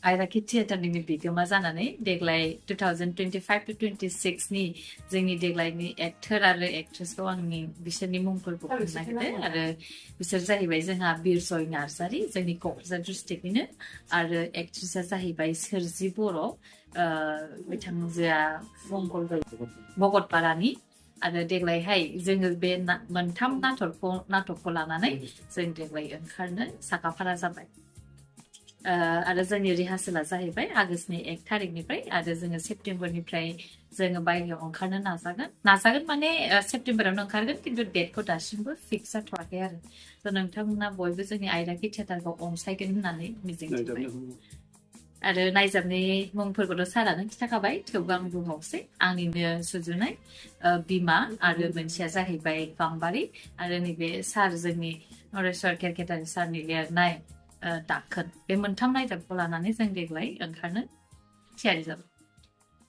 आयराखि थियेटारनि बिगोमा जानानै देग्लाय 2025 to 26 नि जोंनि देग्लायनि एक्टर आरो एक्ट्रेसखौ आंनि बिसोरनि मुंफोरखौ बुंनो नागिरदों आरो बिसोर जाहैबाय जोंहा बिरजय नार्जारि जोंनि क'क्राझार डिस्ट्रिक्टनिनो आरो एक्ट्रेसआ जाहैबाय सोरजि बर' बिथांजोआ भगतपारानि आरो देग्लायहाय जोङो बे मोनथाम नाटकखौ लानानै जों देग्लाय ओंखारनो साखाफारा जाबाय आरो जोंनि रिहार्सेला जाहैबाय आगष्टनि 1 तारिखनिफ्राय आरो जोङो सेप्तेम्बरनिफ्राय जोङो बायहेरायाव ओंखारनो नाजागोन माने सेप्तेम्बरावनो ओंखारगोन खिन्थु डेटखौ दासिमबो फिक्स जाथ'वाखै आरो थ' नोंथांमोना बयबो जोंनि आयराखि थियेटारखौ अनसायगोन होननानै मिजिंथिबाय आरो नायजाबनि मुंफोरखौथ' सारानो खिन्थाखाबाय थेवबो आं बुंबावसै आंनिनो सुजुनाय बिमा आरो मोनसेया जाहैबाय गाम्बारि आरो नैबे सार जोंनि नरेश्वर केरकेटारि सारनि लिरनाय दाखोन बे मोनथाम नायजाबखौ लानानै जों देग्लाय ओंखारनो थियारि जाबाय